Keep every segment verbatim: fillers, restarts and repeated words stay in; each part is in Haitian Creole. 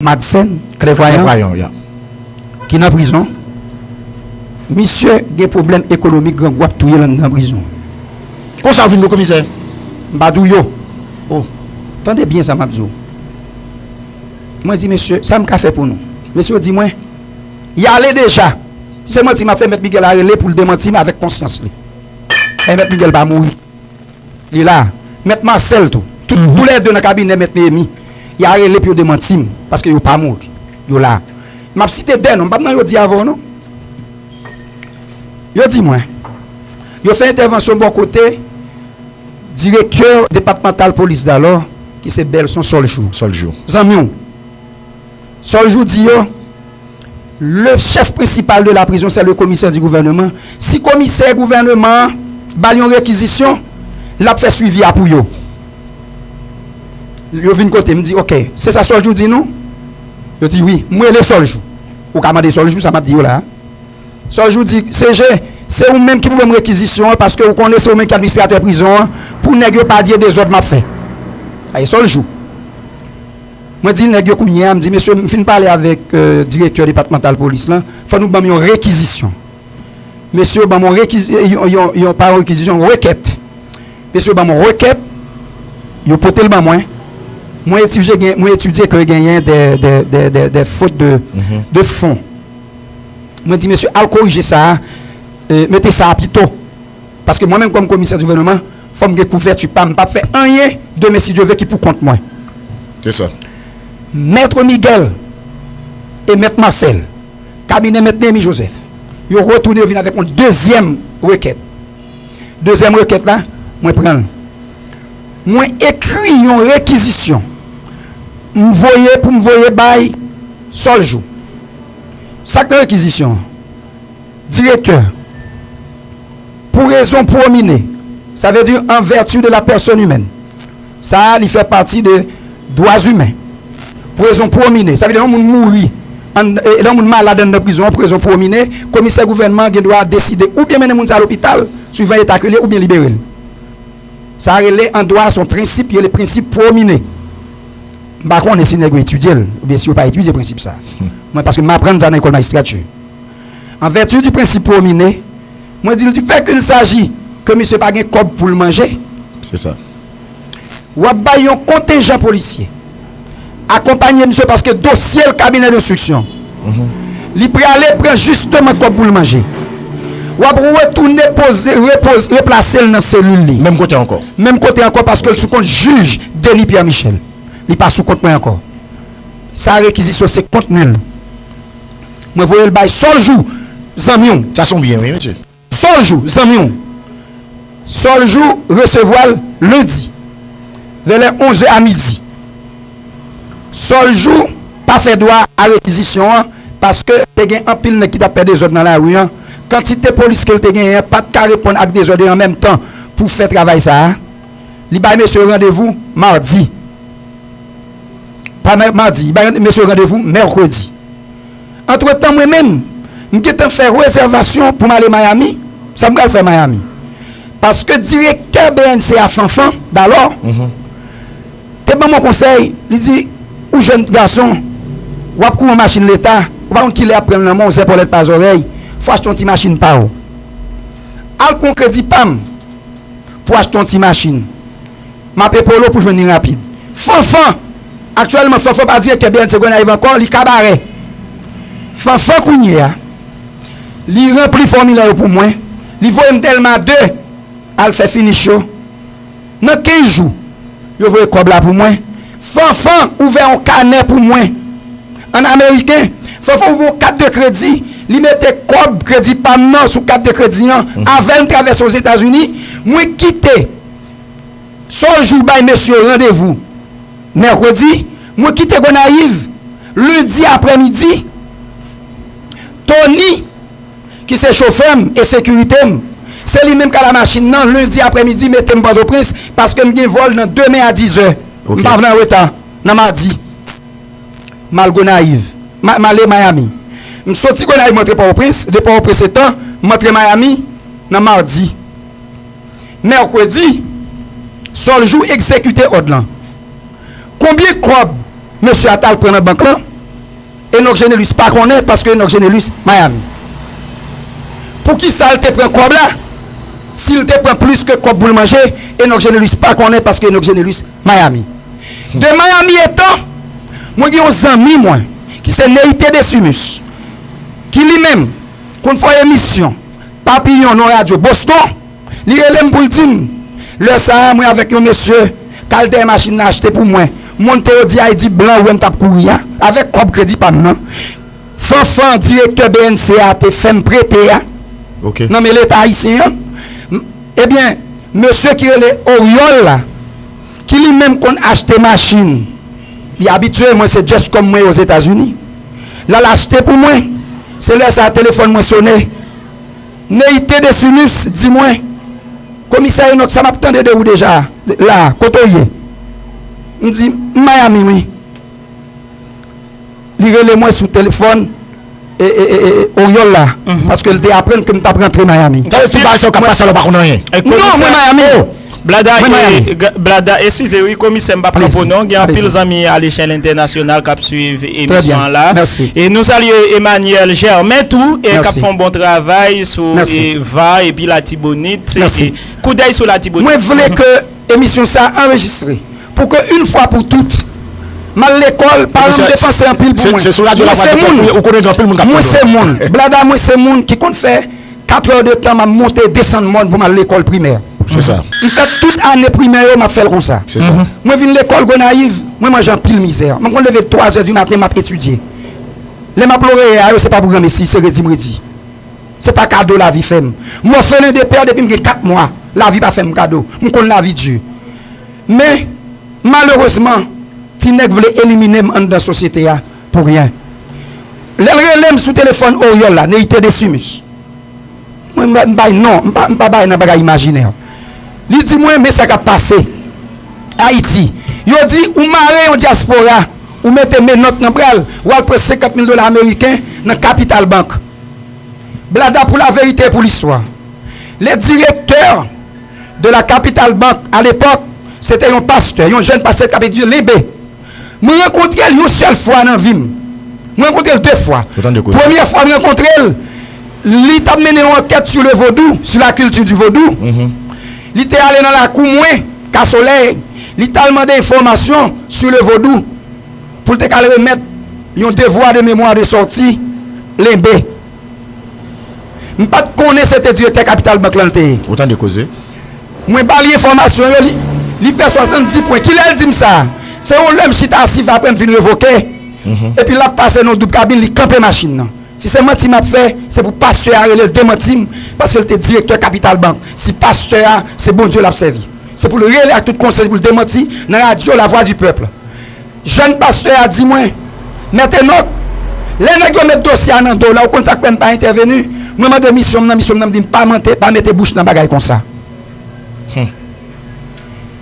Madsen, klèvwayan, ki nan prizon. Misye gen pwoblèm ekonomik, grangou ap touye l anndan prizon. Konsa w vin gon komisè? M pa di w yo. Oh. Tande byen sa m ap di w. Mwen di mesye, sa m ka fè pou nou? Mesye yo di mwen, y ale deja. Si se manti m ap fè, Mèt Miguel a rele pou l demanti m avèk konsyans li. E Mèt Miguel pa mouri. Li la. Mèt Marcel tou. Tout, toulède nan kabinè Mèt Neyemi. Y a rele pou yo demanti m, paske yo pa mouri. Yo la. M ap site de non, m p ap nan yo di avè w non. Yo di mwen, yo fè entèvansyon bò kote direktè depatmantal polis dalò, ki se Belson Soljou. Soljou. Zanmi w. Soljou di yo, le chef principal de la prison, c'est le commissaire du gouvernement. Si komisè gouvènman an ba l yon rekizisyon, l ap fè swivi a pou yo. Yo vin kote m, m di, ok, se sa Soljou di nou? Yo di, wi. M rele Soljou. Ou ka mande Soljou sa m ap di yo la a. Soljou di, C G, se ou menm ki pou ban m rekizisyon an, paske ou konnen se ou menm ki administratè prizon an, pou nèg yo pa di e dezòd m ap fè. Sa e Soljou. Mwen di nèg yo kounye a, m di, mesye, m fin pale avèk, euh, direktè depatmantal polis lan, fò nou ban m yon rekizisyon. Mesye yo ban m yon rekizi-, yon, yon, yon, pa yon rekizisyon, yon rekèt. Mesye yo ban m yon rekèt, yo pote l ban mwen. Mwen etidye gen, mwen etidye ke genyen de, de, de, de, de fot de, de fon. Mwen di, mesye, al korije sa a, e, mete sa a pito. Paske mwen menm kòm komisè di gouvènman, fò m gen kouvèti pa m. M p ap fè anyen demen, si Dye vle, ki pou kont mwen. Se sa. Mèt Miguel e Mèt Marcel, kabinè Mèt Neyemi Joseph, yo retounen, yo vin avèk yon dezyèm rekèt. Dezyèm rekèt la, mwen pran l. Mwen ekri yon rekizisyon. M voye pou m voye bay Soljou. Sa k nan rekizisyon an? Direktè, pou rezon pwomine, sa vle di en vertu de la personne humaine. Sa a, li fè pati de dwa imen. Pou rezon pwomine, sa vle di lè yon moun mouri, an, e, lè yon moun malad anndan prizon an, pou rezon pwomine, komisè gouvènman an gen dwa deside oubyen mennen moun sa a lopital, swivan eta ke li ye, oubyen libere l. Sa rele an dwa, se yon prensip, yo rele prensip pwomine. M pa konnen si nèg yo etidye l, oubyen si yo pa etidye prensip sa a. Mwen, paske m aprann sa nan lekòl majistrati. En vertu du principe pwomine, mwen di l, du fait qu'il s'agit ke misye pa gen kòb pou l manje, se sa, w ap bay yon kontenjan polisye akonpanye misye, paske dosye l kabinè denstriksyon. Li prale pran jisteman kòb pou l manje. W ap retounen poze, repoze, replase l nan selil li. Menm kote ankò. Menm kote ankò, paske l sou kont jij Denis Pierre Michel. Li pa sou kont mwen ankò. Sa rekizisyon se kont nil. Mwen voye l bay Soljou, zanmi w. Sa se yon byen, wi, mesye. Soljou, zanmi w. Soljou resevwa l lendi, vè lè onz è a midi. Soljou pa fè dwa a rekizisyon an, paske te gen anpil nèg ki t ap fè dezòd nan lari an. Kantite polis ke l te genyen an pa t ka reponn ak dezòd yo an menm tan pou fè travay sa a. Li bay mesye yo randevou madi. Pa mè-, madi, li bay mesye yo randevou mèkredi. Antretan, mwen menm, m gentan fè rezèvasyon pou m ale Miami. Sa m pral fè Miami? Paske direktè B N C a, Fanfan Dalò, te ban m yon konsèy. Li di, ou jèn gason, w ap kouri yon machin leta, ou pa konn kilè y ap pran l nan men w, zèpòlèt pa zòrèy, fò w achte yon ti machin pa w. Al pran kredi pa m pou w achte yon ti machin. M ap epole w pou jwenn li rapid. Fanfan! Aktyèlman, Fanfan pa direktè B N C Gonayiv ankò, li Kabarè. Fanfan kounye a, li ranpli fòmilè yo pou mwen, li voye m Dèlma de al fè finish yo. Nan kenz jou, yo voye kòb la pou mwen. Fanfan ouvè yon kanè pou mwen. An ameriken, Fanfan ouvè yon kat de kredi, li mete kòb kredi pa m nan sou kat de kredi an. Avè l, m travèse Ozetazini, mwen kite Soljou bay mesye yo randevou mèkredi, mwen kite Gonayiv lendi aprèmidi. Tony, ki se chofè m e sekirite m, se li menm k al a machin nan lendi aprèmidi, mete m Pòtoprens, paske m gen vòl nan demen a diz è. M pa vle an reta nan madi. M al Gonayiv. M a-, m ale Miami. M soti Gonayiv, m antre Pòtoprens. De Pòtoprens etan, m antre Miami nan madi. Mèkredi, Soljou egzekite òd lan. Konbyen kòb mesye a t al pran nan bank lan? Enock Génélus pa konnen paske Enock Génélus Miami. Poukisa l te pran kòb la? Si l te pran plis ke kòb pou l manje, Enock Génélus pa konnen paske Enock Génélus Miami. De Miami etan, mwen gen yon zanmi mwen ki se Neite Decimus, ki li menm konn fè emisyon Papiyon nan radyo Boston. Li rele m pou l di m, lè sa a, mwen avèk yon mesye k al dèyè machin nan achte pou mwen. Monte yo di Ayiti blan wè m t ap kouri a, avèk kòb kredi pa m nan. Fanfan, direktè B N C a, te fè m prete a nan men Leta ayisyen an. M- Ebyen, mesye ki rele Oriol la, ki li menm konn achte machin, li abitye, mwen se Jeffcom mwen Ozetazini. L al achte pou mwen. Se lè sa a telefòn mwen sonnen. Neite Decimus di mwen, Komisè Enock, sa m ap tande de ou deja la, kote w ye? M di, M Miami, wi. Li rele mwen sou telefòn e, e, e, e, Oriol la, paske l te aprann ke m t ap rantre Miami. Gade tout bagay sa yo k ap pase la, w pa konn anyen. Non, mwen Miami. Blada, Mwen Miami. Blada, eskize wi, komisè, m p ap kanpe w non. Gen anpil zanmi alechèl entènasyonal k ap swiv emisyon an la. E nou salye Emmanuel Germain tou, e k ap fè yon bon travay sou e, Va epi Latibonit. Koudèy sou Latibonit. Mwen vle ke emisyon sa a anrejistre pou ke yon fwa pou tout, m al lekòl, paran m depanse anpil pou mwen. Mwen se moun, mwen se moun, Blada, mwen se moun ki konn fè kat è de tan m ap monte desann mòn pou m al lekòl primè. M fè tout ane primè yo, m ap fè l konsa. Mwen vin lekòl Gonayiv, mwen manje anpil mizè. Mwen konn leve twa zè di maten, m ap etidye. Lè m ap loreya yo, se pa pou granmesi, se redi m redi. Se pa kado lavi fè m. M òfelen de pè depi m gen kat mwa. Lavi pa fè m kado. M konn lavi di. Men, malerezman, ti nèg vle elimine m anndan sosyete a pou ryen. Lè l rele m sou telefòn Oriol la, Neite Decimus. Mwen, m pa bay non, m pa, m pa bay nan bagay imajinè. Li di mwen, men sa k ap pase Ayiti. Yo di, ou mare yon dyaspora, ou mete menòt nan bra l, w al pran senkant mil dola ameriken nan Capital Bank. Blada, pour la vérité et pour l'histoire, le directeur de la Capital Bank à l'époque, se te yon pastè, yon jèn pastè k ap etidye Lenbe. Mwen rankontre l yon sèl fwa nan vi m. Mwen rankontre l de fwa. Premyè fwa m rankontre l, li t ap mennen yon ankèt sur le vodou, sur la culture du vodou. Li te ale nan lakou mwen, Ka Solèy, li t al mande enfòmasyon sur le vodou pou l te ka al remèt yon devwa de memwa de sòti Lenbe. M pa t konnen se te direktè Capital Bank lan l te ye. Ou tande koze? Mwen ba li enfòmasyon yo, li, li fè swasanndis pwen. Kilè l di m sa? Se yon lè m chita asiv apre m fin revoke. Epi l ap pase nan doub kabin, li kanpe machin nan. Si se manti m ap fè, se pou pastè a rele l demanti m, paske l te direktè Capital Bank. Si pastè a se Bondye l ap sèvi, se pou l rele ak tout konsyans pou l demanti nan radyo La Voix du Peuple. Jèn pastè a di mwen, Mèt Enòk, lè nèg yo met dosye a nan do w la, ou konn sa k fè m pa entèveni? Mwen mande misyon m nan, misyon m nan m di m pa mante, pa mete bouch nan bagay konsa.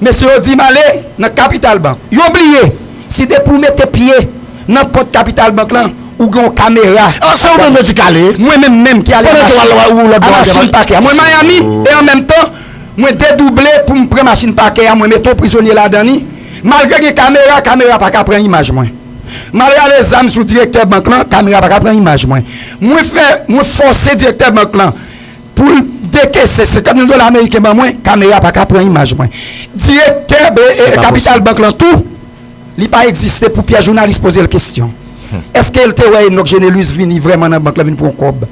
Mesye yo di m ale nan Capital Bank. Yo bliye, si depi w mete pye nan pòt Capital Bank lan, ou gen yon kamera. An, se ou menm yo di k ale? Mwen menm menm ki ale a machin pakè a. Mwen Miami, e an menm tan, mwen dedouble pou m pran machin pakè a, mwen mete yon prizonye ladan li. Malgre gen kamera, kamera pa ka pran imaj mwen. M al rale zam sou direktè bank lan, kamera pa ka pran imaj mwen. Mwen fè, mwen fòse direktè bank lan pou l dekese senkant mil dola ameriken ban mwen, kamera pa ka pran imaj mwen. Direktè Capital Bank lan tou, li pa egziste pou pyès jounalis poze l kesyon. Èske l te wè Enock Génélus vini vrèman nan bank lan vin pran kòb?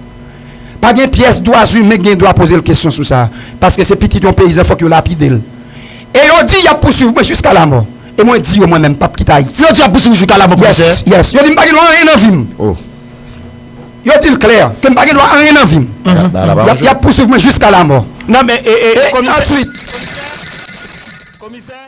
Pa gen pyès dwa imen ki gen dwa poze l kesyon sou sa, paske se pitit yon peyizan, fòk yo lapide l. E yo di y ap pouswiv mwen jiska lamò. E mwen di yo, mwen menm, m p ap kite Ayiti. Yo di y ap pouswiv w jiska lamò, komisè? Yes, yes. Yo di m pa gen dwa anyen nan vi m. Yo di l klè ke m pa gen dwa anyen nan vi m. Y ap, y ap pouswiv mwen jiska lamò. Non, men, e, e, e komisè. Answit. Komisè.